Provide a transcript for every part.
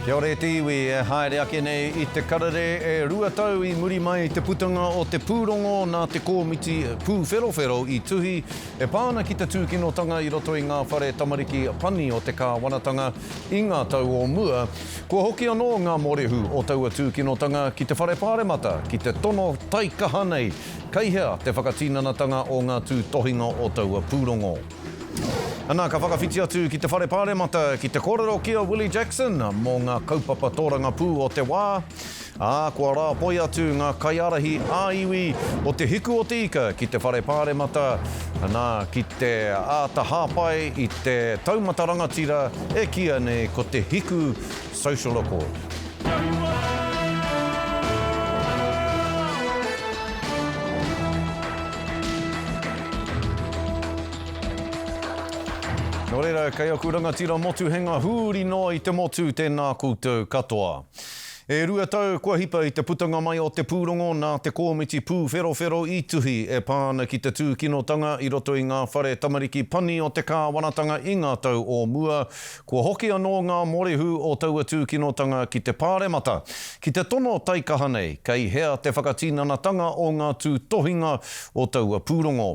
Kia ora e te iwi e haere ake nei i te karere e 2 tau i muri mai i te putanga o te pūrongo nā te kōmiti pūwherowhero i tuhi e pā ana ki te tūkinotanga i roto i ngā whare tamariki pani o te kāwanatanga i ngā tau o mua. Kua hoki anō ngā mōrehu o taua tūkinotanga ki te whare pāremata ki te tono taikaha nei kei hea te whakatinanatanga o ngā tūtohinga o taua pūrongo. Ana, ka whakawhiti atu ki te Whare Pāremata ki te kōrero ki a Willie Jackson mō ngā kaupapa tōrangapū o te wā, ā, kua rāpoi atu ngā kaiārahi ā-iwi o Te Hiku o te Ika ki te Whare Pāremata, ana, ki te āta hāpai i te taumata rangatira e kīia nei ko Te Hiku Social Accord. Nō reira, kei aku rangatira motuhenga hūri noa i te motu, tēnā koutou katoa. E 2 tau kua hipa i te putanga mai o te pūrongo nā te kōmiti pūwherowhero i tuhi e pā ana ki te tūkinotanga i roto i ngā whare tamariki pani o te kāwanatanga i ngā tau o mua, Kua hoki anō ngā morehu o taua tūkinotanga ki te Pāremata, ki te tono taikaha nei kei hea te whakatinanatanga o ngā tūtohinga o taua pūrongo.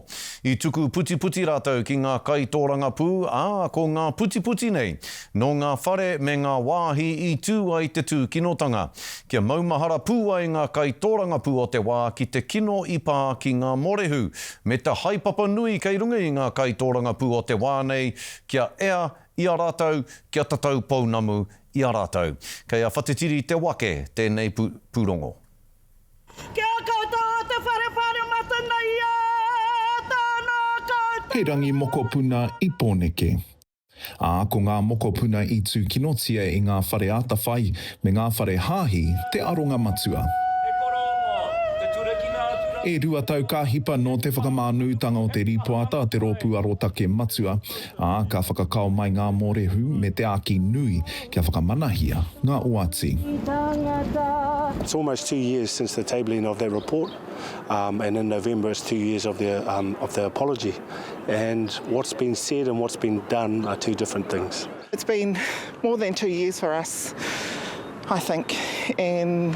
I tuku putiputi rātou ki ngā kaitōrangapū, ā, ko ngā putiputi nei nō ngā whare me ngā wāhi i tū ai te tūkinotanga, kia maumahara pū ai ngā kaitōrangapū o te wā ki te kino i pā ki ngā morehu, me te haepapa nui kei runga i ngā kaitōrangapū o te wā nei kia ea i a rātou, kia tatau pounamu i a rātou. Kei a Whatitiri Te Wake tēnei pūrongo. Ki a koutou o te Whare Pāremata nei e, tēnā koutou. He rangi mokopuna i Pōneke. Ā, ko ngā mokopuna i tūkinotia i ngā whare atawhai me ngā whare hāhi te aronga matua. E 2 tau ka hipa nō te whakamānūtanga o te rīpoata a te Rōpū Arotake Matua, ā, ka whakakao mai ngā mōrehu me te āki nui kia whakamanahia ngā oati. It's almost 2 years since the tabling of that report and in November it's 2 years of the of the apology and what's been said and what's been done are two different things. It's been more than 2 years for us, I think, and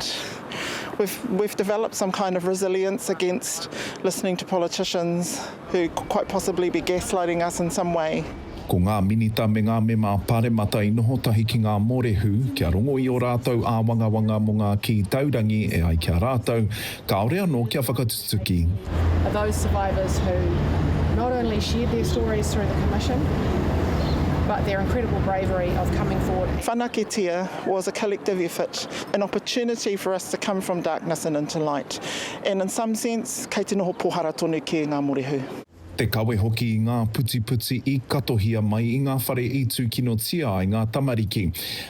we've, we've developed some kind of resilience against listening to politicians who could quite possibly be gaslighting us in some way. Ko ngā minita me ngā mema paremata i noho tahi ki ngā mōrehu kia rongo i ō rātou āwangawanga mō ngā kī taurangi e ai ki a rātou, kāore anō kia whakatutuki. Are those survivors who not only shared their stories through the Commission, but their incredible bravery of coming forward. Whanaketia was a collective effort, an opportunity for us to come from darkness and into light. And in some sense, kei te noho pōhara tonu kē ngā morehu. Te kawe hoki i ngā putiputi i katohia mai i ngā whare i tūkinotia ai ngā tamariki,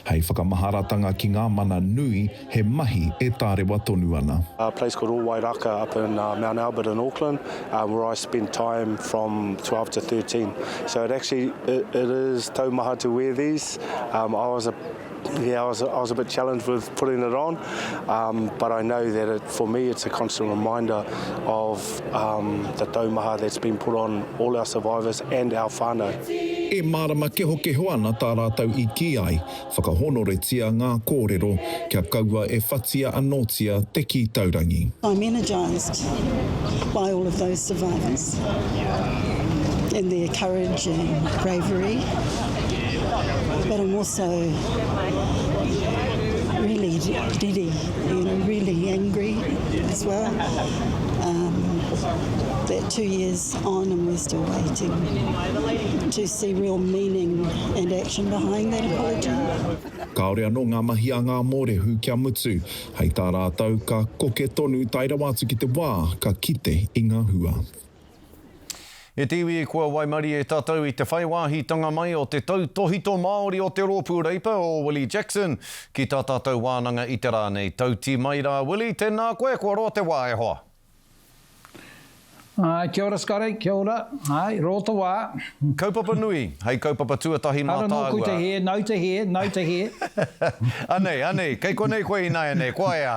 hei whakamaharatanga ki ngā mana nui he mahi e tārewa tonu ana. A place called Owairaka up in Mount Albert in Auckland where I spent time from 12 to 13. So it actually it, it is taumaha to wear these. Um, I was a yeah, I was, I was a bit challenged with putting it on, um, but I know that it, for me it's a constant reminder of um, the taumaha that's been put on all our survivors and our whānau. E mārama kehokeho ana tā rātou i kī ai, whakahonoretia ngā kōrero, kia kaua e whatia anōtia te kī taurangi. I'm energised by all of those survivors and their courage and bravery, but I'm also really riri, you know, really angry as well. Um, that 2 years on and we're still waiting to see real meaning and action behind that apology. Kāore anō ngā mahi a ngā mōrehu kia mutu. Hei tā rātou, ka koke tonu tae rawa atu ki te wā ka kite i ngā hua. E te iwi, kua waimarie tātou i te whai wāhitanga mai o te tautōhito Māori o te Rōpū Reipa o Willie Jackson ki tā tātou wānanga i te rā nei. Tautī mai rā Willie, tēnā koe, kua roa te wā e hoa. Āe, kia ora Scotty, kia ora. Āe, rō te wā. Kaupapa nui, hei kaupapa tuatahi mā tāua. Ara nōku te hē, nau te hē, nau te hē. Anei, anei, kei konei koe ināianei, kua ea.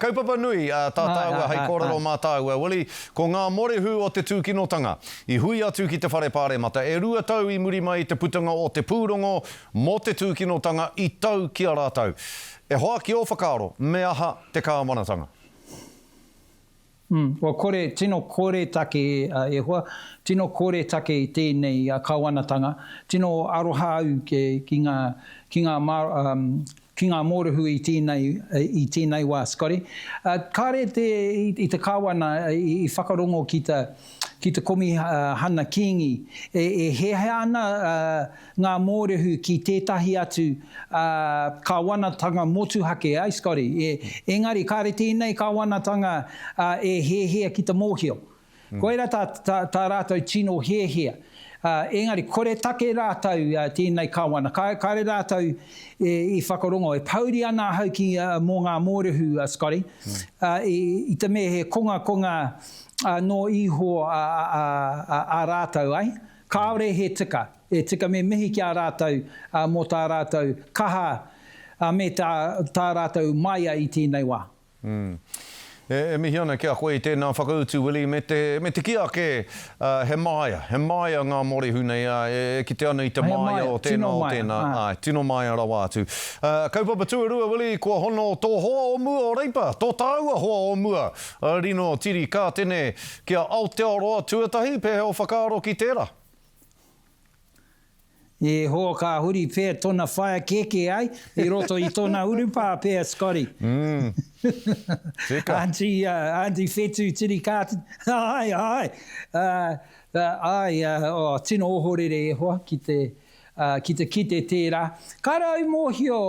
Kaupapa nui tā tāua hei kōrero mā tāua, Willie, ko ngā morehu o te tūkinotanga i hui atu ki te Whare Pāremata e rua tau i muri mai i te putanga o te pūrongo mō te tūkinotanga i tau ki a rātou. E hoa ki ō whakaaro, me aha te kāwanatanga? Mm, kua kore, tino kore take, e hoa, tino kore take i tēnei kawanatanga, tino aroha au ki, ki ngā, ki ngā mā, um, ki ngā mōrehu i tēnei, i tēnei wā, Scotty. Uh, kāre te, i, i te kāwana i, i whakarongo ki te, ki te Komihana Kīngi, e, e hiahia ana uh, ngā mōrehu ki tētahi atu kāwanatanga motuhake, ai Scotty? E, engari kāre tēnei kāwanatanga e hiahia ki te mōhio. Koira tā, tā, tā rātou tino hiahia. Engari kore take rātou tēnei kāwana, kāre rātou e, i whakarongo. E pouri ana ahau ki, mō ngā mōrehu, Scotty, i, i te mea he kongakonga nō iho a, a, a, a rātou, ai? Kāore he tika. E tika me mihi ki a rātou mō tā rātou kaha me tā rātou maia i tēnei wā. Mm. E, e mihi ana ki a koe i tēnā whakautu, Willie, me te, me te kī ake, he māia, he māia ngā mōrehu nei, ā, e, e kite ana i te māia māia o tēnā, o tēnā, āe, tino māia rawa atu. Kaupapa tuarua, Willie, kua hono tō hoa o mua o Reipa, tō tāua hoa o mua, a Rino Tiri Kātene, Ki a Aotearoa tuatahi, pēhea o whakaaro ki tērā? E hoa ka huri pea tona whaea kēkē ai i roto i tona urupā pea Scotty. Mm. Tika. Aunty, uh, Aunty Whetu Tirikātene, ai, ai, uh, ai, uh, oh, tino ohorere e hoa ki te, uh, ki te kite tērā. Kāre au mōhio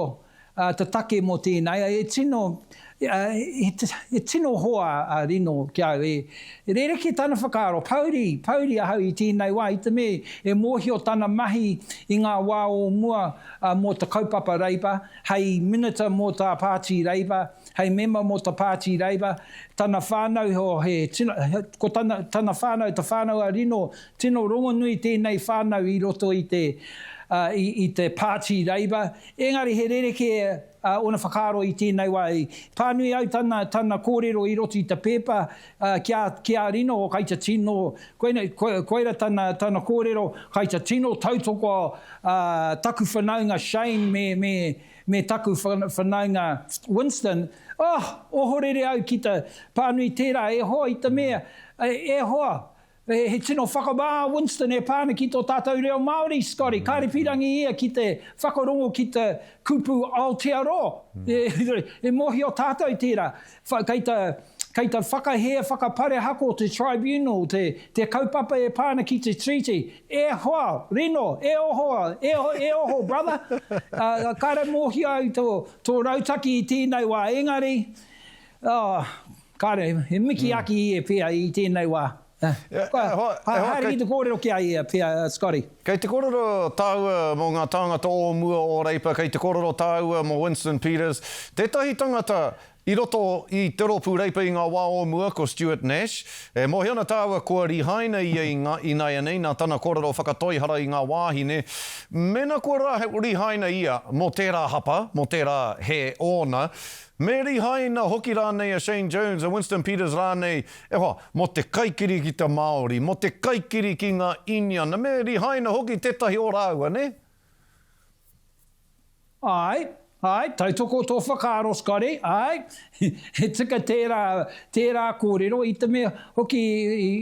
Ā, te take mō tēnei, e tino, he tino hoa a Rino ki a au, e rerekē tana whakaaro, pouri, pouri ahau i tēnei wā, i te mea e mōhio tana mahi i ngā wā o mua mō te kaupapa Reipa, hei Minita mō tā Pāti Reipa, hei mema mō te Pāti Reipa, tana whānau, he tino, ko tana, tana whānau, te whānau a Rino, tino rongonui tēnei whānau i roto i te, i, i te Pāti Reipa, Engari he rerekē ōna whakaaro i tēnei wā. I pānui au tana, tana kōrero i roto i te pēpa ki a, ki a Rino, kai te tino, koina, koira tana, tana kōrero, kai te tino tautoko taku whanaunga Shane me, me, me taku whanaunga Winston. Oh, ohorere au ki te pānui tērā, e hoa i te mea, e hoa, He tino whakamā a Winston e pā ana ki tō tātou reo Māori, Scotty. Kāre pīrangi ia ki te whakarongo ki te kupu Aotearoa. E mōhio tātou tērā. Kei te, kei te whakahē whakaparehako te Tribunal, te, te kaupapa e pā ana ki te Treaty. E hoa, Rino, e oho, e, e oho, brother. Kāre mōhio au tō, tō rautaki i tēnei wā, engari, oh, Kāre, he mikiaki ia pea i tēnei wā. Haere ki te kōrero ki a ia pea, Scotty. Kei te kōrero tāua mō ngā tāngata o mua o Reipa, kei te kōrero tāua mō Winston Peters. Tētahi tangata i roto i te rōpū Reipa i ngā wā o mua, ko Stuart Nash. E mōhio ana tāua kua rihaina ia i ngā, ināianei nā tana kōrero whakatoihara i ngā wāhine. Mēnā kua rihaina ia mō tērā hapa, mō tērā hē ōna, Me rihaina hoki rānei a Shane Jones, a Winston Peters rānei, e hoa, mō te kaikiri ki te Māori, mō te kaikiri ki ngā Īniana, me rihaina hoki tētahi o rāua, nē? Āe, āe, tautoko tō whakaaro, Scotty, āe, he tika tērā, tērā kōrero, i te mea hoki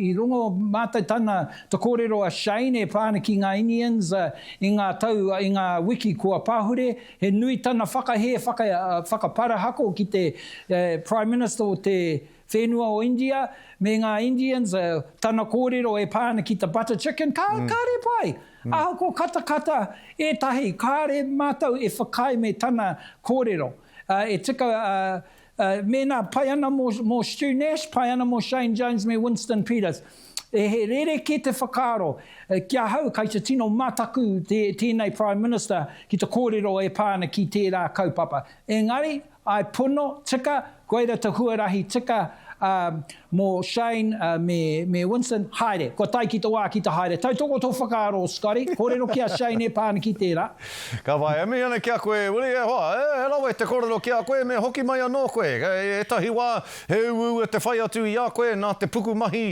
i rongo mātou tana, te kōrero a Shane e pā ana ki ngā Indians i ngā tau, i ngā wiki kua pahure, He nui tana whakahē whakaparahako ki te Prime Minister o te whenua o India me ngā Indians, tana kōrero e pā ana ki te butter chicken, ka, kāre pai! Ahakoa katakata ētahi, kāre mātou e whakaae me tana kōrero. E tika, Mēnā pai ana mō Stu Nash, pai ana mō Shane Jones me Winston Peters. He rerekē te whakaaro. Ki ahau, kai te tino mataku tēnei Prime Minister ki te kōrero e pā ana ki tērā kaupapa. Engari, āe pono, tika, koira te huarahi tika mō Shane me, me Winston, haere, kua tae ki te wā ki te haere. Tautoko tō whakaaro, Scotty, kōrero ki a Shane e pā ana ki tērā. Ka whai, e mihi ana ki a koe, Willie, e hoa, he rawe te kōrero ki a koe, me hoki mai anō koe. Ētahi wā, he uaua te whai atu i a koe nā te pukumahi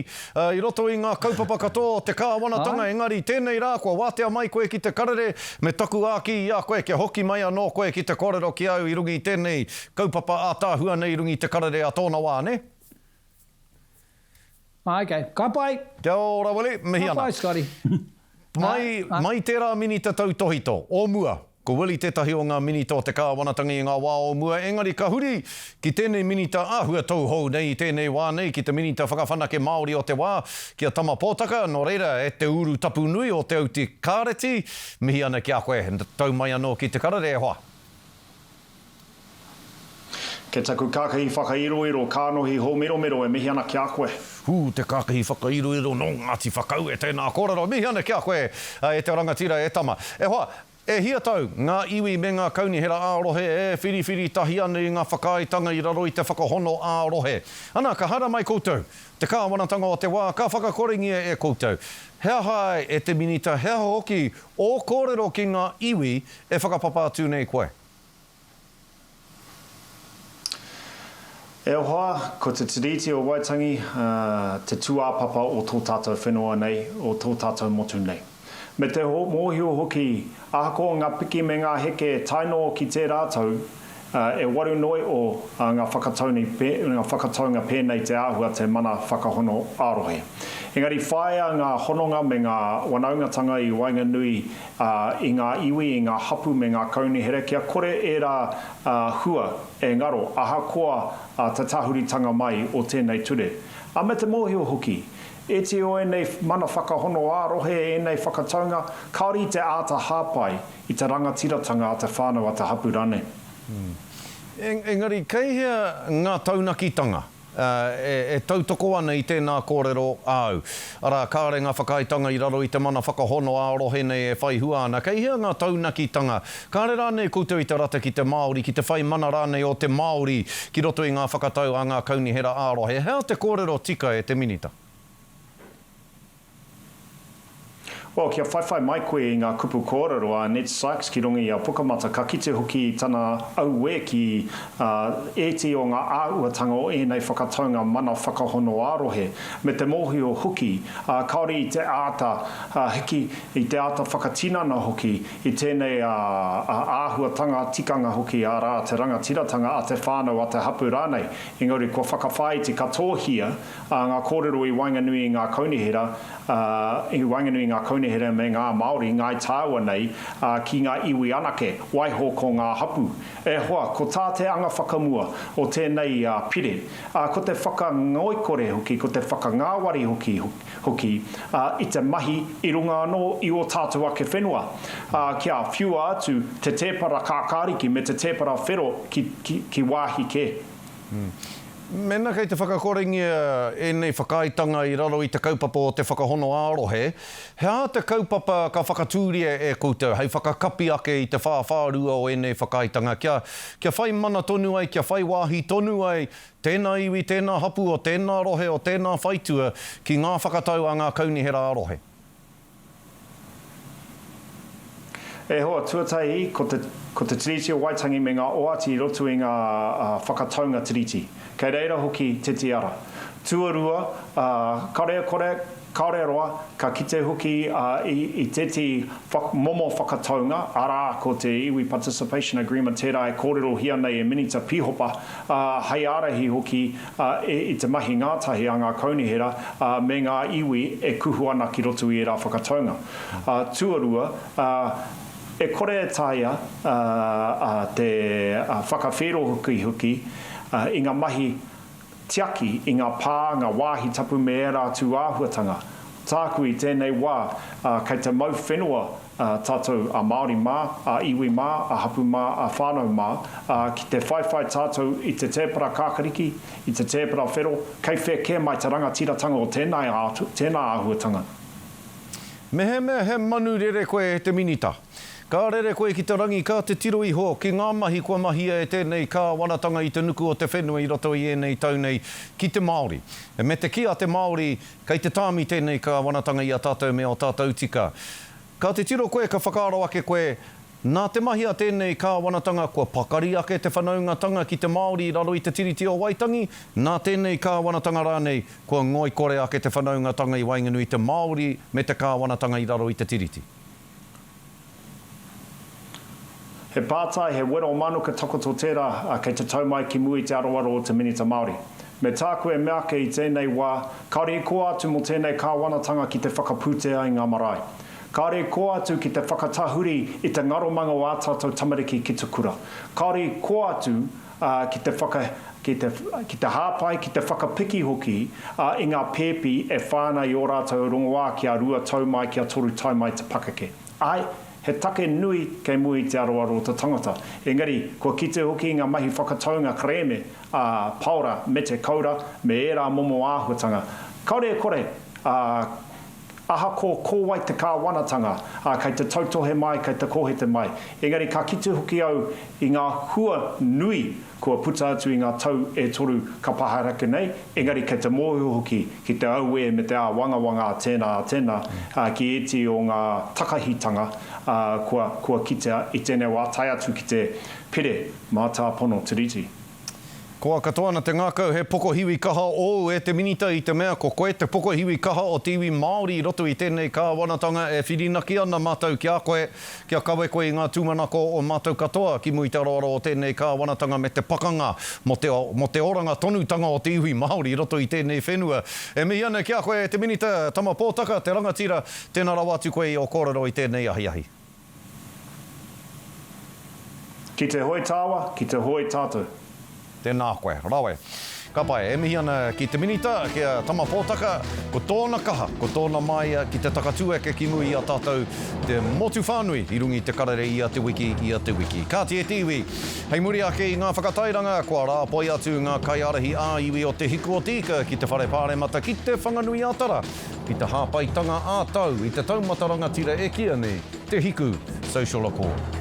i roto i ngā kaupapa katoa o te kāwanatanga, engari tēnei rā kua wātea mai koe ki te karere me taku āki i a koe kia hoki mai anō koe ki te kōrero ki au i runga i tēnei kaupapa ātaahua nei i runga i te karere a tōna wā, nē? Āe, ok. Ka pai! Kia ora Willie, mihi ana. Ka pai Scotty. Mai, mai tērā minita tautōhito, o mua, ko Willie tētahi o ngā minita o te kāwanatanga i ngā wā o mua, engari ka huri ki tēnei minita āhua tauhou nei i tēnei wā nei, ki te minita whakawhanake Māori o te wā, ki a Tama Pōtaka, nō reira, e te uru tapu nui o Te Auti Kāreti, mihi ana ki a koe, tau mai anō ki te karere e hoa. Kei taku kākahi whakairoiro kānohi hōmiromiro e mihi ana ki a koe. Hū, te kākahi whakairoiro nō Ngāti Whakaue, tēnā kōrero. Mihi ana ki a koe, e te rangatira, e tama. E hoa, e hia tau ngā iwi me ngā kaunihera ā-rohe e whiriwhiri tahi ana i ngā whakaaetanga i raro i te whakahono ā-rohe. Ana, ka haramai koutou, te kāwanatanga o te wā, ka whakakorengia e koutou. He aha ai, e te Minita, he aha hoki ō kōrero ki ngā iwi e whakapapa atu nei koe? E hoa, ko te Tiriti o Waitangi te tūāpapa o tō tātou whenua nei, o tō tātou motu nei. Me te mōhio hoki, ahakoa ngā piki me ngā heke tae noa ki tērā tau, e waru noa iho ngā whakataunga pēnei te āhua te mana whakahono ā-rohe. Engari whāia ngā hononga me ngā wanaungatanga i waenganui i ngā iwi, i ngā hapū me ngā kaunihera kia kore ērā hua e ngaro ahakoa te tahuritanga mai o tēnei ture. Ā, me te mōhio hoki, iti o ēnei mana whakahono ā-rohe, ēnei whakataunga, kāore i te āta hāpai i te rangatiratanga a te whānau, a te hapū rānei. Engari kei hea ngā taunakitanga? e tautoko ana i tēnā kōrero āu. Arā, kāre ngā whakaaetanga i raro i te mana whakahono ā-rohe nei e whai hua ana. Kei hea ngā taunakitanga? Kāre rānei koutou i te rata ki te Māori, ki te whai mana rānei o te Māori ki roto i ngā whakatau a ngā kaunihera ā-rohe? He aha te kōrero tika e te Minita? Well, kia whaiwhai mai koe i ngā kupu kōrero a Ned Sykes ki runga i a Pukamata, ka kite hoki i tana auē ki ētehi o ngā āhuatanga o ēnei whakataunga mana whakahono ā-rohe, me te mōhio hoki, kāore i te āta hiki, i te āta whakatinana hoki i tēnei āhuatanga, tikanga hoki, arā, te rangatiratanga a te whānau, a te hapū rānei. Engari kua whakawhāiti katoahia Ā, ngā kōrero i waenganui i ngā kaunihera, ā, i waenganui i ngā kaunihera me ngā Māori, Ngāi Tāua nei, ā, ki ngā iwi anake, waiho ko ngā hapū. E hoa, ko tā te anga whakamua o tēnei pire, ā, ko te whakangoikore hoki, ko te whakangāwari hoki, hoki, ā, i te mahi i runga anō i ō tātou ake whenua, ā, kia whiua atu te tēpara kākāriki me te tēpara whero ki, ki, ki wāhi kē. Mēnā kei te whakakorengia ēnei whakaaetanga i raro i te kaupapa o te whakahono ā-rohe, he aha te kaupapa ka whakatūria e koutou hei whakakapi ake i te whāwhārua o ēnei whakaaetanga kia, kia whai mana tonu ai, kia whai wāhi tonu ai tēnā iwi, tēnā hapū o tēnā rohe, o tēnā whaitua ki ngā whakatau a ngā kaunihera ā-rohe? E hoa, tuatahi, ko te, ko te Tiriti o Waitangi me ngā oati i roto i ngā whakataunga Tiriti. Kei reira hoki te tiara. Tuarua, kāore e kore, kāore e roa, ka kite hoki i, i tētehi momo whakataunga, arā, ko te Iwi Participation Agreement tērā e kōrerohia nei e Minita Pīhopa, ā, hei ārahi hoki i te mahi ngātahi a ngā kaunihera me ngā iwi e kuhu ana ki roto i ērā whakataunga. Tuarua, e kore e taea te whakawhērohoki hoki i ngā mahi tiaki i ngā pā, ngā wāhi tapu me ērā atu āhuatanga. Tāku i tēnei wā, kei te mau whenua tātou a Māori mā, a iwi mā, a hapū mā, a whānau mā, ā, ki te whaiwhai tātou i te tēpara kākariki, i te tēpara whero, kei whea kē mai te rangatiratanga o tēnā, tēnā āhuatanga. Mehemea he manu rere koe e te Minita, Ka rere koe ki te rangi ka titiro iho ki ngā mahi kua mahia e tēnei kāwanatanga i te nuku o te whenua i roto i ēnei tau nei ki te Māori. Me te kī a te Māori, kei te tāmi tēnei kāwanatanga i a tātou me ō tātou tika. Ka titiro koe ka whakaaro ake koe, nā te mahi a tēnei kāwanatanga kua pakari ake te whanaungatanga ki te Māori i raro i te Tiriti o Waitangi, nā tēnei kāwanatanga rānei kua ngoikore ake te whanaungatanga i waenganui i te Māori me te kāwanatanga i raro i te Tiriti. He pātai, he wero manuka takoto tērā, ā, kei te tau mai ki mua i te aroaro o te Minita Māori. Me tāku e mea ake i tēnei wā, kāore i kō atu mō tēnei kāwanatanga ki te whakapūtea i ngā marae. Kāore i kō atu ki te whakatahuri i te ngaromanga o ā tātou tamariki ki te kura. Kāore i kō atu, ā, ki te whaka, ki te, ki te hāpai, ki te whakapiki hoki, ā, i ngā pēpi e whai ana i ō rātou rongoā kia rua tau mai, kia toru tau mai te pakeke. Āe, he take nui kei mua i te aroaro o te tangata. Engari, kua kite hoki i ngā mahi whakataunga kerēme a Paora me te Koura me ērā momo āhuatanga. Kāore e kore, ā, ahakoa ko wai te kāwanatanga, ā, kei te tautohe mai, kei te kōhete mai. Engari ka kite hoki au i ngā hua nui kua puta atu i ngā tau e toru ka pahaere ake nei, engari kei te mōhio hoki ki te auē me te āwangawanga a tēnā, a tēnā, ā, ki ētehi o ngā takahitanga, ā, kua, kua kitea i tēnei wā tae atu ki te pire mātāpono Tiriti. Koa katoa ana te ngākau he pokohiwi kaha ōu e te Minita i te mea ko koe te pokohiwi kaha o te iwi Māori i roto i tēnei kāwanatanga e whirinaki ana mātou ki a koe kia kawe koe i ngā tūmanako o mātou katoa ki mua i te aroaro o tēnei kāwanatanga me te pakanga mō te mō te oranga tonutanga o te iwi Māori i roto i tēnei whenua. E mihi ana ki a koe e te Minita, Tama Pōtaka, te rangatira, tēnā rawa atu koe i ō kōrero i tēnei ahiahi. Ki te hoe tāua, ki te hoe tātou. Tēnā koe. Rawe. Ka pai. E mihi ana ki te Minita, ki a Tama Pōtaka, ko tōna kaha, ko tōna māia ki te takatūeke ki muri i a tātou te motu whānui i runga i te karere ia te wiki, ia te wiki. Kāti e te iwi, hei muri ake i ngā whakatairanga, kua rāpoi atu ngā kaiārahi ā-iwi o Te Hiku o Te Ika ki te Whare Pāremata ki Te Whanganui-a-Tara ki te hāpaitanga ā-tau i te taumata rangatira e kīia nei Te Hiku Social Accord.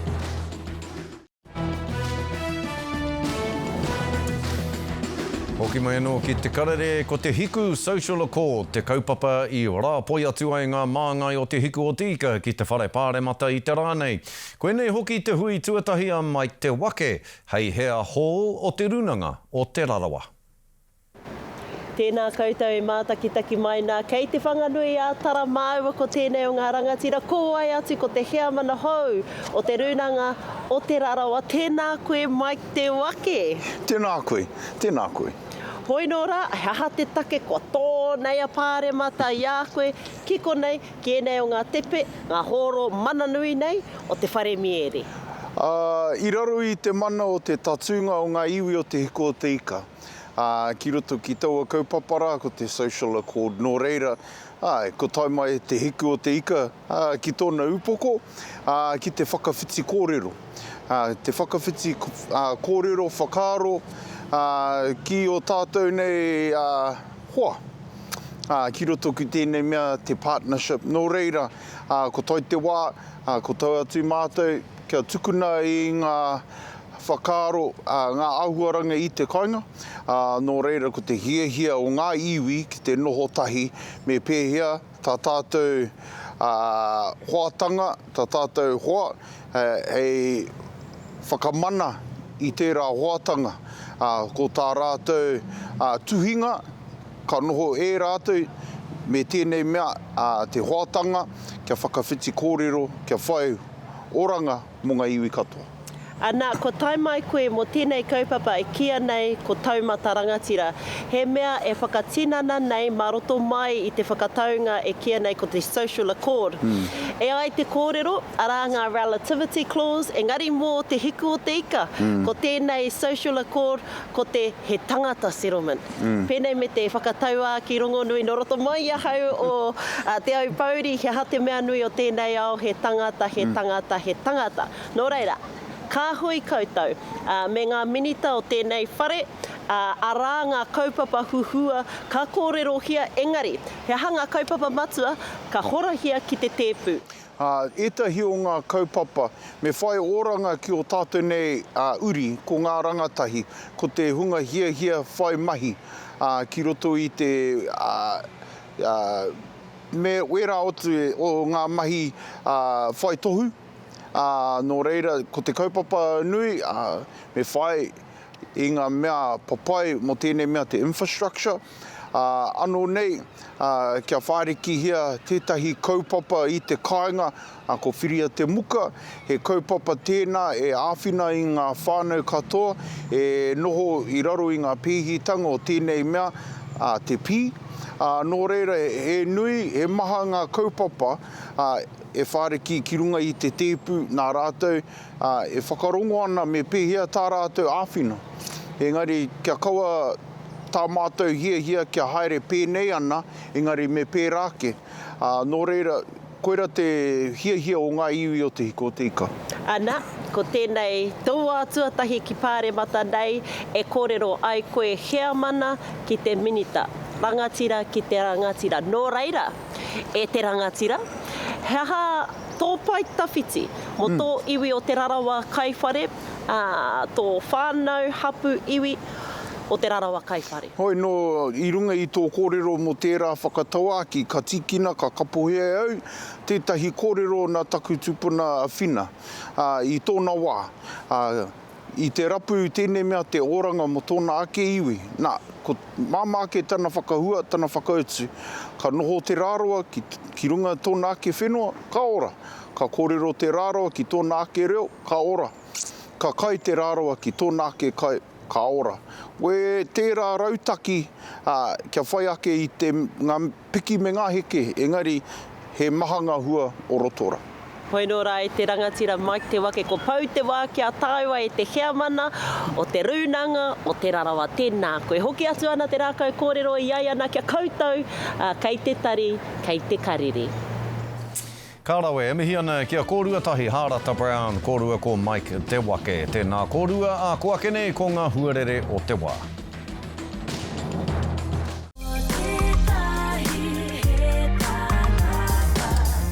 Hoki mai anō ki te karere, ko Te Hiku Social Accord te kaupapa i rāpoi atu ai ngā māngai o Te Hiku o Te Ika ki te Whare Pāremata i te rā nei. Koinei hoki te hui tuatahi a Mike Te Wake hei hea hou o Te Rūnanga o Te Rarawa. Tēnā koutou e mātakitaki mai nā, kei Te Whanganui ā Tara māua ko tēnei o ngā rangatira, ko wai atu ko te heamana hou o Te Rūnanga o Te Rarawa, tēnā koe Mike Te Wake. Tēnā koe, tēnā koe. Hoi nō rā, he aha te take kua tō nei a Pāremata i a koe ki konei, ki ēnei o ngā tepe, ngā hōro mana nui nei o te whare miere? Ā, i raro i te mana o te tatūnga o ngā iwi o Te Hiko o Te Ika, ā, ki roto ki taua kaupapa rā, ko te Social Accord. Nō reira, āe, ko tae mai Te Hiku o Te Ika, ā, ki tōna upoko, ā, ki te whakawhiti kōrero. Ā, te whakawhiti, ā, kōrero, whakaaro, ā, ki ō tātou nei, ā, hoa, ā, ki roto ki tēnei mea te partnership. Nō reira, ā, ko tae te wā, ā, ko tau atu mātou kia tukuna i ngā whakaaro, ā, ngā āhuaranga i te kāinga, ā, nō reira ko te hiahia o ngā iwi ki te noho tahi me pēhea tā tātou, ā, hoatanga, tā tātou hoa, hei whakamana i tērā hoatanga, ā, ko tā rātou, ā, tuhinga ka noho e rātou me tēnei mea, ā, te hoatanga kia whakawhiti kōrero, kia whai oranga mō ngā iwi katoa. Ana, kua tae mai koe mō tēnei kaupapa e kīia nei ko Taumata Rangatira. He mea e whakatinana nei mā roto mai i te whakataunga e kīia nei ko te Social Accord. E ai te kōrero, arā ngā relativity clause, engari mō te hiku o te ika, ko tēnei Social Accord ko te he tangata settlement. Pēnei me te whakatauākī rongonui nō roto mai i ahau o Te Aupōuri, he aha te mea nui o tēnei ao, he tangata, he tangata, he tangata. Nō reira, ka hui koutou, ā, me ngā minita o tēnei whare, ā, arā ngā kaupapa huhua ka kōrerohia, engari, he aha ngā kaupapa matua ka horahia ki te tēpu? Ētahi o ngā kaupapa me whai oranga ki ō tātou nei uri, ko ngā rangatahi, ko te hunga hiahia whai mahi ki roto i te, me wērā o ngā mahi whai tohu, nō reira, ko te kaupapa nui, me whai i ngā mea papai mō tēnei mea te infrastructure, ā, anō nei, ā, kia whārikihia tētahi kaupapa i te kāinga, ā, ko Whiria Te Muka, he kaupapa tēnā e āwhina i ngā whānau katoa e noho i raro i ngā pēhitanga o tēnei mea, ā, te pī. Ā, nō reira, he nui, he maha ngā kaupapa, ā, e whāriki ki runga i te tēpu nā rātou, ā, e whakarongo ana me pēhea tā rātou āwhina. Engari, kia kaua tā mātou hiahia kia haere pēnei ana, engari me pērā ake. Ā, nō reira, koira te hiahia o ngā iwi o Te Hiko o Te Ika. Ana, ko tēnei tō wā tuatahi ki Pāremata nei e kōrero ai koe heamana ki te Minita, rangatira ki te rangatira. Nō reira, e te rangatira, he aha tō pae tawhiti mō tō iwi o Te Rarawa Kaiwhare, ā, tō whānau, hapū, iwi o Te Rarawa Kaiwhare. Hoi nō, i runga i tō kōrero mō tērā whakatauākī, ka tīkina, ka kapohia e au tētahi kōrero nā taku tupuna a Whina, ā, i tōna wā, ā, I te rapu tēnei mea te oranga mō tōna ake iwi. Nā, ko māmā ake tana whakahua, tana whakautu. Ka noho Te Rarawa ki, ki runga tōna ake whenua, ka ora. Ka kōrero Te Rarawa ki tōna ake reo, ka ora. Ka kai Te Rarawa ki tōna ake kai, ka ora. Wē, tērā rautaki, ā, kia whai ake i te, ngā piki me ngā heke, engari he maha ngā hua o roto ra. Hoi nō rā e te rangatira Mike Te Wake ko pau te wā ki a tāua e te heamana o te Rūnanga o Te Rarawa. Tēnā koe. Hoki atu ana te rākau kōrero i ai ana kia koutou kei te tari, kei te karere. Ka rawe, e mihi ana ki a kōrua tahi Hārata Brown, kōrua ko Mike Te Wake. Tēnā kōrua, ā, ko ake nei ko ngā huarere o te wā.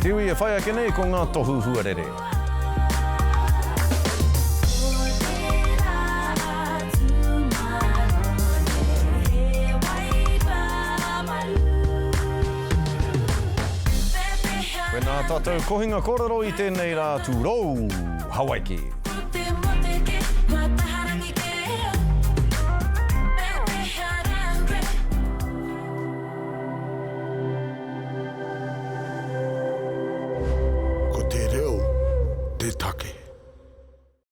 Iwi e whai ake nei ko ngā tohu huarere. Koinā tātou kohinga kōrero i tēnei rā tūrou Hawaiki.